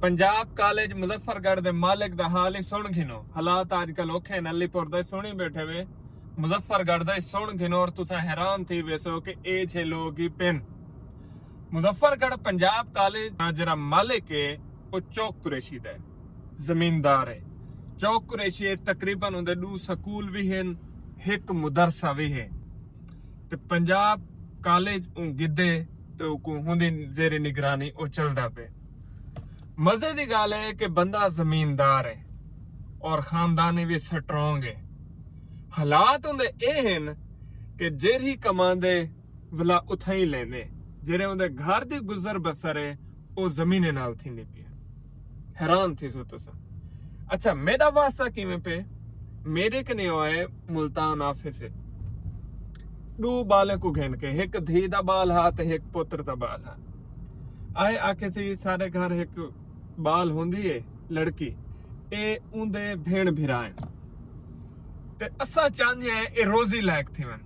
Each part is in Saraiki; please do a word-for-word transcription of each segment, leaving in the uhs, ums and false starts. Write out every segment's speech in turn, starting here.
پنجاب کالج مظفر گڑھ دے مالک دا حال ہی سن گھنو۔ حالات اج کل اوکھے ہن۔ علی پور دا ہی سنی بیٹھے وے، مظفر گڑھ دا ہی سن گھنو اور تساں حیران تھی ویسو کہ اے جھے لوگ ہی پن۔ مظفر گڑھ پنجاب کالج دا جڑا مالک ہے، او چوک قریشی دا ہے، زمیندار ہے۔ چوک قریشی ہے، تقریباً اوندے ݙو سکول وی ہن، ہک مدرسہ وی ہے۔ تے پنجاب کالج اوں گھدے تے اوکوں ہوندی زیر نگرانی او چلدا پئے۔ مزے دی ڳالھ ہے کہ بندہ زمیندار ہے اور خاندانی وی سٹرونگ ہے۔ حالات اوندے اے ہن کہ جیرھی کماندے ولا اتھائیں لیندے، جیرھے اوندے گھر دی گزر بسر ہے او زمینے نال تھیندی پئی ہے۔ حیران تھیسو تساں۔ اچھا، میݙا واسطہ کیویں پئے؟ میݙے کنے آئے ملتان آفس اچ، ݙو ٻالیں کوں گھن کے، ہک دھی دا ٻال ہا تے ہک پتر دا ٻال ہا۔ آئے آکھے سی ساݙے گھر ہک ٻال ہوندی ہے لڑکی، اے اوندے بھیݨ بھرا ہن تے اساں چاہندے ہیں اے روزی لائق تھیون۔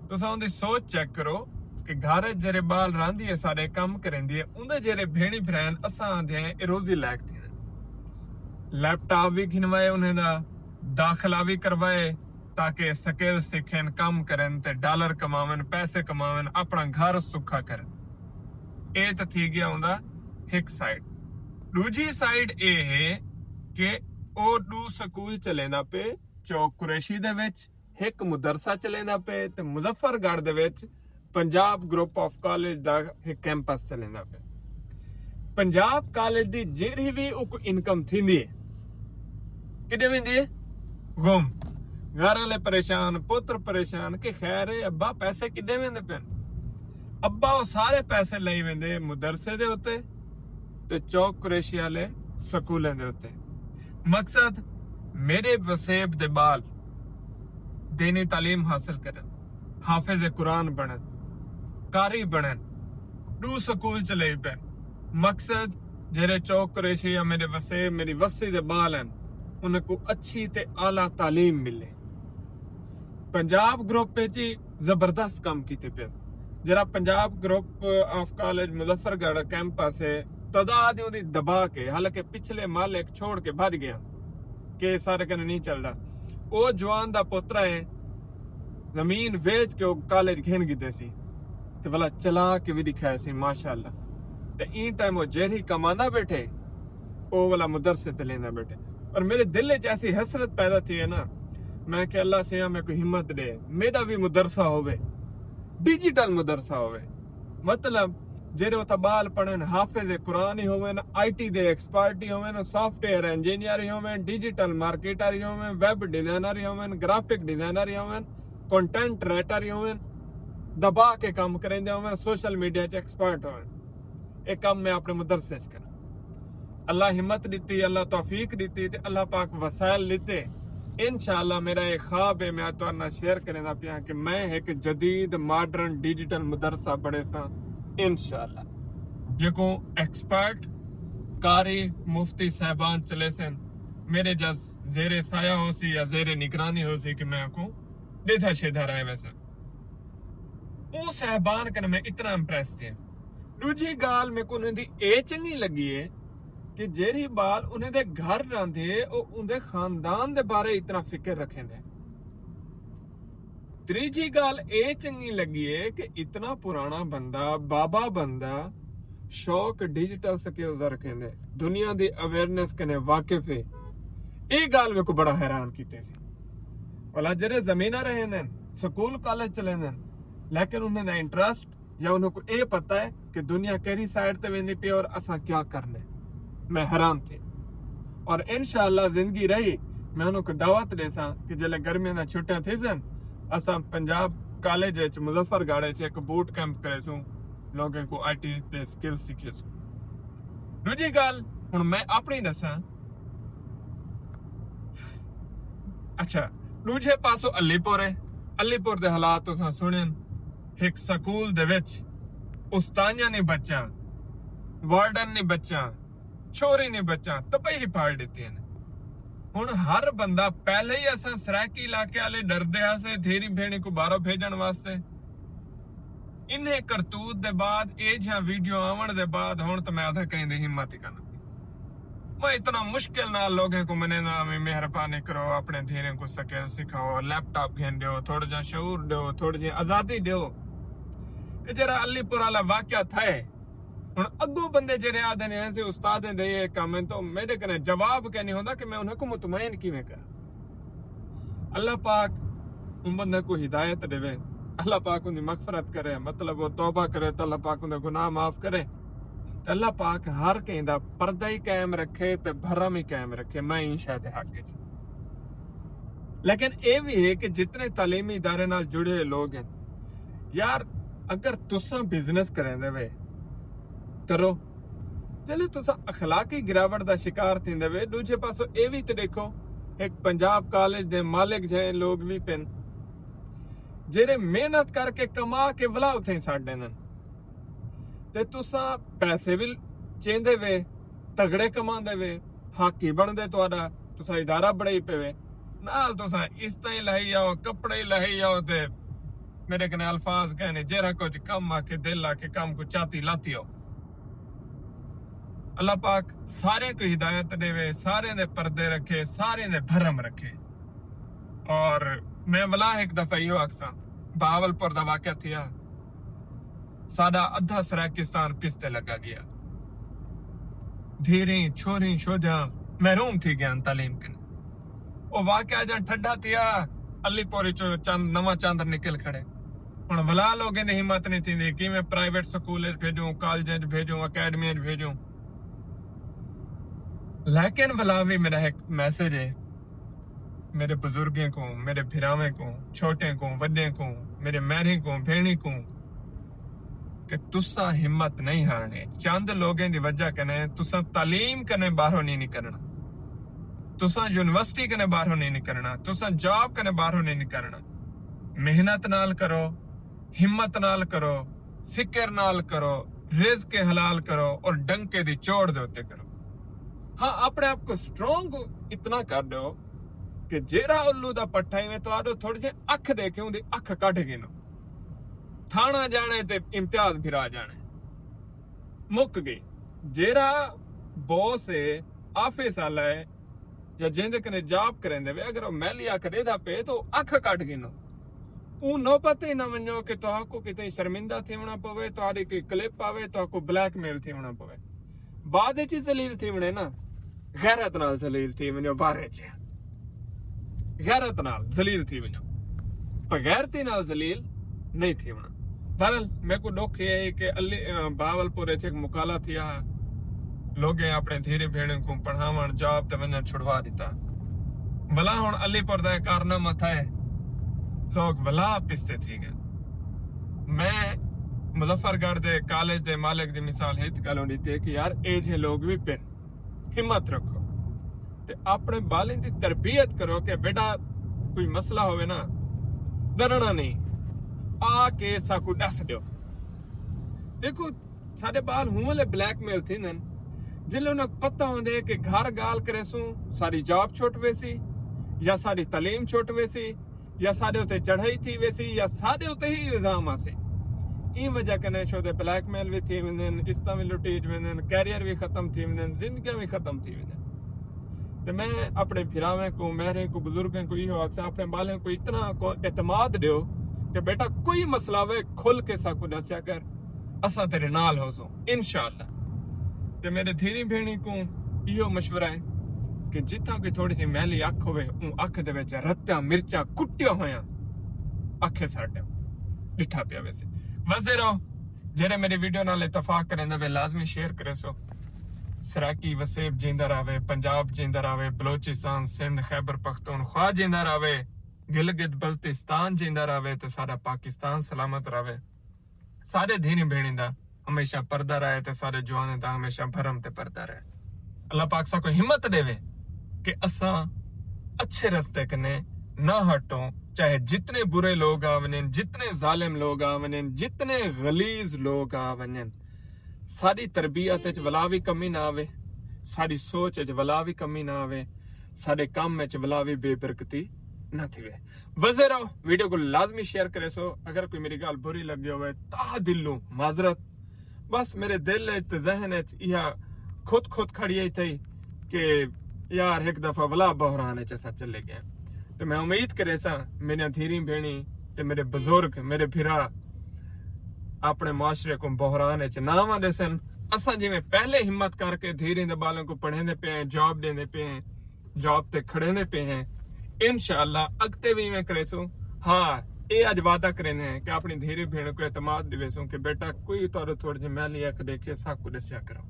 تساں اوندی سوچ چیک کرو کہ گھر اچ جیرھے ٻال رہندی ہے، ساݙے کم کریندی ہے، اوندے جیرھے بھیݨیں بھرا ہن، اساں آہدے ہیں اے روزی لائق تھیون۔ لیپ ٹاپ وی گھنوائے انہیں دا، داخلہ وی کروائے تاکہ سکل سکھن، کم کرن تے ڈالر کماون، پیسے کماون، اپݨا گھر سکھا کرن۔ اے تاں تھی ڳیا اوندا ہک سائیڈ۔ ݙوجھی سائیڈ اے ہے کہ او ݙو سکول چلیندا پئے، چوک قریشی دے وچ ہک مدرسہ چلیندا پئے تے مظفر گڑھ دے وچ پنجاب گروپ آف کالج دا ہک کیمپس چلیندا پئے۔ پنجاب کالج دی جیرھی وی اوکوں انکم تھیندی ہے، کݙے ویندی ہے؟ گم۔ گھر والے پریشان، پتر پریشان کہ خیر ہے ابا، پیسے کݙے ویندے پئن؟ ابا او سارے پیسے لئی ویندے مدرسے دے اتے تے چوک قریشی والے سکولیں دے اتے۔ مقصد، میݙے وسیب دے ٻال دینی تعلیم حاصل کرن، حافظ قرآن بݨن، قاری بݨن، ݙو سکول چلے پئن۔ مقصد، جیرھے چوک قریشی یا میݙے وسیب، میݙی وستی دے ٻال ہن، انہیں کوں اچھی تے اعلیٰ تعلیم ملے۔ پنجاب گروپ اچ ہی زبردست کم کیتے پئے۔ جیرھا پنجاب گروپ آف کالج مظفر گڑھ کیمپس ہے، تعداد اوندی دبا کے، حالانکہ پچھلے مالک چھوڑ کے بھڄ ڳئے کہ سارے کنے نہیں چلدا۔ او جوان دا پوترا ہے، زمین ویچ کے او کالج گھن گھدے سی تے ولا چلا کے وی ݙکھائے سی، ماشاءاللہ۔ تے ایں ٹائم او جیرھی کماندا بیٹھے، او ولا مدرسے تے لیندا بیٹھے۔ اور میݙے دل اچ ایسی حسرت پیدا تھی ہے نا، میں کہ اللہ سیاں میکوں ہمت ݙے، میݙا وی مدرسہ ہووے، ڈیجیٹل مدرسہ ہووے۔ مطلب، جیرھے اتھاں ٻال پڑھن، حافظ قرآن ہی ہوون، آئی ٹی دے ایکسپرٹ ہی ہوون، سافٹ ویئر انجینئر ہی ہوون، ڈیجیٹل مارکیٹر ہی ہوون، ویب ڈیزائنر ہی ہوون، گرافک ڈیزائنر ہی ہوون، کنٹینٹ رائٹر ہی ہوون، دبا کے کم کریندے ہوون، سوشل میڈیا اچ ایکسپرٹ ہوون۔ اے کم میں اپݨے مدرسے اچ کراں۔ اللہ ہمت ݙتی، اللہ توفیق ݙتی تے اللہ پاک وسائل ݙتے۔ انشاءاللہ میݙا اے خواب ہے، میں تہاݙے نال شیئر کریندا پیاں کہ میں ہک جدید ماڈرن ڈیجیٹل مدرسہ بݨیساں انشاءاللہ، جیکوں ایکسپرٹ قاری مفتی صاحبان چلیسن، میݙے جس زیر سایہ ہوسی یا زیر نگرانی ہوسی کہ میں اکوں ݙیدھا شیدھا رہ ویساں۔ او صاحبان کنے میں اتنا امپریس تھیاں۔ ݙوجھی ڳالھ میکوں انہیں دی اے چنڳی لڳی ہے کہ جیرھی ٻال انہیں دے گھر رہندے او اوندے خاندان دے بارے اتنا فکر رکھیندے۔ تریجھی ڳالھ اے چنڳی لڳی ہے کہ اتنا پراݨا بندہ، بابا بندہ، شوق ڈیجیٹل سکلز دا رکھیندے، دنیا دی اویئرنیس کنے واقف ہے۔ اے ڳالھ میکوں بڑا حیران کیتے سی۔ ولا جیرھے زمیناں رہندن، سکول کالج چلیندن، لیکن انہیں دا انٹرسٹ یا انہیں کوں اے پتہ ہے کہ دنیا کیڑھی سائیڈ تے ویندی پئی اور اساں کیا کرنا ہے۔ میں حیران تھی۔ اور انشاءاللہ زندگی رہی، میں انہیں کوں دعوت ݙیساں کہ جیلے گرمیاں دا چھٹیاں تھیسن، اساں پنجاب کالج اچ مظفر گڑھ اچ ہک بوٹ کیمپ کریسوں، لوگیں کوں آئی ٹی تے سکل سکھیسوں۔ ݙوجھی ڳالھ ہݨ میں اپݨی ݙساں۔ اچھا، ݙوجھے پاسوں علی پور ہے۔ علی پور دے حالات تساں سݨن، ہک سکول دے وچ استانیاں نی بچاں، وارڈن نی بچاں، چھوری نی بچاں تباہی پھاڑ ݙتی ہن۔ ہݨ ہر بندہ، پہلے ہی اساں سرائیکی علاقے والے ݙردے ہاسے دھیری بھیݨی کوں باہروں بھیجݨ واسطے۔ انہیں کرتوت دے بعد، اے جھاں ویڈیو آوݨ دے بعد ہݨ تاں میں آدھا کہیں دی ہمت ہی کائنی۔ میں اتنا مشکل نال لوگیں کو منینا، میں مہربانی کرو، اپنے دھیریں کو سکیل سکھاؤ، لیپ ٹاپ گھن دیو، تھوڑا جا شعور دیو، تھوڑی جی آزادی دیو۔ اے جڑا علی پور والا واقعہ تھا ہے، ہن اگوں بندے جڑے آدھے نے ایسے استادیں دے یہ کام ہیں، تو میرے کنے جواب کیا نہیں ہوندا کہ میں انہیں کو مطمئن کیویں کراں؟ اللہ پاک ان بندے کو ہدایت دیوے، اللہ پاک ان دی مغفرت کرے، مطلب وہ توبہ کرے تو اللہ پاک ان دے گناہ معاف کرے۔ تے اللہ پاک ہر کہیں دا پردہ ہی قائم رکھے تے بھرم ہی قائم رکھے، میں ایں شے دے حق وچ۔ لیکن اے وی ہے کہ جتنے تعلیمی ادارے نال جڑے ہوئے لوگ ہیں، یار، اگر تساں بزنس کریندے وے، کرو۔ جلے تساں اخلاقی گراوٹ دا شکار تھیندے وے، ڈوجھے پاسوں اے وی تے ڈیکھو، ایک پنجاب کالج دے مالک جے لوگ وی پن، جیرے محنت کر کے کما کے ولا اتھے سٹ ڈیندن۔ تے تساں پیسے وی چیندے وے، تگڑے کماندے وے، حق ہی بݨدے تہاݙا، تساں ادارہ بݨائی پئے وے، نال تساں عزتاں ہی لہائی آؤ، کپڑے ہی لہائی آؤ، تے میرے کنے الفاظ کہنے، جیرھا کجھ کم آ کے، دل آ کے، کم کو چاتی لاتی آؤ۔ اللہ پاک سارے کو ہدایت ݙیوے، سارے دے پردے رکھے، سارے دے بھرم رکھے۔ اور میں ولا ہک دفعہ ایہو آکھساں، بہاول پور دا واقعہ تھیا، ساݙا ادھا سرائیکستان پستے لڳا ڳیا۔ دھیریں، چھوہریں، شوجھاں محروم تھی ڳیاں تعلیم کنے۔ او واقعہ جݨ ٹھڈا تھیا، علی پور چوں چند، نواں چندر نکل کھڑے۔ ہݨ ولا لوگیں دی ہمت نہیں تھیندی، کیویں پرائیویٹ سکول وچ بھیجوں، کالجیں وچ بھیجوں، اکیڈمیاں وچ بھیجوں۔ لیکن ولا وی میرا ہک میسج ہے، میرے بزرگیں کوں، میرے بھراویں کوں، چھوٹیں کوں، وݙیں کوں، میرے میریں کوں، بھیݨیں کوں، کہ تساں ہمت نہیں ہارݨی۔ چند لوگیں دی وجہ کنے تساں تعلیم کنے ٻاہروں نہیں نکلݨا، تساں یونیورسٹی کنے ٻاہروں نہیں نکلݨا، تساں جاب کنے ٻاہروں نہیں نکلݨا۔ محنت نال کرو، ہمت نال کرو، فکر نال کرو، رزق حلال کرو اور ڈنکے دی چوڑ دے اتے کرو۔ ہاں، اپنے آپ کو سٹرونگ اتنا کر ݙیو کہ جیڑھا الو دا پٹھا ایویں تہاݙو تھوڑے جے اکھ دے کے اوندی اکھ کڈھ گھنو۔ تھاݨا ڄاݨے تے امتیاز بھرا ڄاݨے۔ مک ڳئی۔ جیڑھا باس ہے، آفس والا ہے، یا جیندے کنے جاب کریندے وے، اگر او میلی اکھ ݙیہدا پئے تو اکھ کڈھ گھنو۔ اوں نوبت ہی نہ ونڄو کہ تہاکوں کتھے شرمندہ تھیوݨا پوے، تہاݙی کوئی کلپ آوے، تہاکوں بلیک میل تھیوݨا پوے۔ بعد وچ ہی ذلیل تھیوݨے نا، غیرت نال ذلیل تھی ونڄو، بارے چ غیرت نال ذلیل تھی ونڄو، بغیرتی نال ذلیل نہیں تھیوݨا۔ بہرحال، میکوں ݙکھ اے ہے کہ علی، آ، بہاولپور وچ ہک مقالہ تھیا ہا، لوگیں اپݨے دھیریں بھیݨیں کوں پڑھاوݨ، جاب تے ونڄݨ چھڑوا ݙتا۔ ولا ہݨ علی پور دا اے کارنامہ تھئے، لوگ ولا پستے تھی ڳئے۔ میں مظفر گڑھ دے کالج دے مالک دی مثال ہک ڳالھوں ݙتی ہے کہ یار، اے جھے لوگ وی پن، ہمت رکھو تے اپݨے ٻالیں دی تربیت کرو کہ بیٹا، کوئی مسئلہ ہووے نا، ݙرݨا نہیں، آ کے ساکوں ݙس ݙیو۔ ݙیکھو، ساݙے ٻال ہوں ویلے بلیک میل تھیندن، جلے انہاں کوں پتہ ہوندے کہ گھر ڳالھ کریسوں، ساݙی جاب چھٹ ویسی یا ساݙی تعلیم چھٹ ویسی یا ساݙے اتے چڑھائی تھی ویسی یا ساݙے اتے ہی الزام آسے۔ ایں وجہ کنے شودے بلیک میل وی تھی ویندن، عزتاں وی لٹیج ویندن، کیریئر وی ختم تھی ویندن، زندگیاں وی ختم تھی ویندن۔ تے میں اپݨے بھراویں کوں، میریں کوں، بزرگیں کوں ایہو آکھساں، اپݨے ٻالیں کوں اتنا کو اعتماد ݙیو کہ بیٹا، کوئی مسئلہ ہووے، کھل کے ساکوں ݙسیا کر، اساں تیݙے نال ہوسوں، انشاءاللہ۔ تے میݙے دھیریں بھیݨیں کوں ایہو مشورہ ہے کہ جتھاں کوئی تھوڑی جئی میلی اکھ ہووے، اوں اکھ دے وچ رتیاں مرچاں کٹیاں ہویاں اکھے ساݙے ݙٹھا پیا ویسے۔ وسدے رہو، جیڑھے میݙی ویڈیو نال اتفاق کریندے وے، لازمی شیئر کریسو۔ سرائیکی وسیب جیندا رہوے، پنجاب جیندا رہوے، بلوچستان، سندھ، خیبر پختونخوا جیندا رہوے، گلگت بلتستان جیندا رہوے تے ساݙا پاکستان سلامت رہوے۔ ساݙے دھیریں بھیݨیں دا ہمیشہ پردہ رہے تے ساݙے جوانیں دا ہمیشہ بھرم تے پردہ رہے۔ اللہ پاک ساکوں ہمت ݙیوے کہ اساں اچھے رستے کنے نہ ہٹوں، چاہے جتنے برے لوگ آ ونڄن، جتنے ظالم لوگ آ ونڄن، جتنے غلیظ لوگ آ ونڄن، ساݙی تربیت وچ ولا وی کمی نہ آوے، ساݙی سوچ وچ ولا وی کمی نہ آوے، ساݙے کم وچ ولا وی بے برکتی نہ تھیوے۔ وسدے رہو، ویڈیو کوں لازمی شیئر کریسو۔ اگر کوئی میݙی ڳالھ بری لڳی ہووے، تہہ دلوں معذرت۔ بس میݙے دل وچ تے ذہن وچ ایہا کھوت کھوت کھڑی ہئی تھئی، کہ یار ہک دفعہ ولا بحران اچ اساں چلے گئے۔ تے میں امید کریساں میریاں دھیریں بھیݨیں تے میرے بزرگ، میرے بھرا اپݨے معاشرے کوں بحران اچ نہ آوݨ ݙیسن۔ اساں جیویں پہلے ہمت کر کے دھیریں دے ٻالاں کوں پڑھیندے پئے ہیں، جاب ݙیندے پئے ہیں، جاب تے کھڑیندے پئے ہیں، انشاءاللہ اڳتے وی ایویں کریسوں۔ ہاں، اے اڄ وعدہ کریندے ہیں کہ اپݨی دھیریں بھیݨیں کوں اعتماد ݙیویسوں کہ بیٹا کوئی تہاݙے تھوڑی جی میلی اکھ ݙیکھے، ساکوں ݙسیا کرو،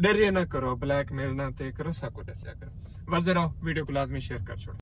ڈریا نہ کرو، بلیک میل نہ تے کرو، ساکوں ݙسیا کرو۔ وزیر آؤ، ویڈیو کوں لازمی شیئر کر چھوڑو۔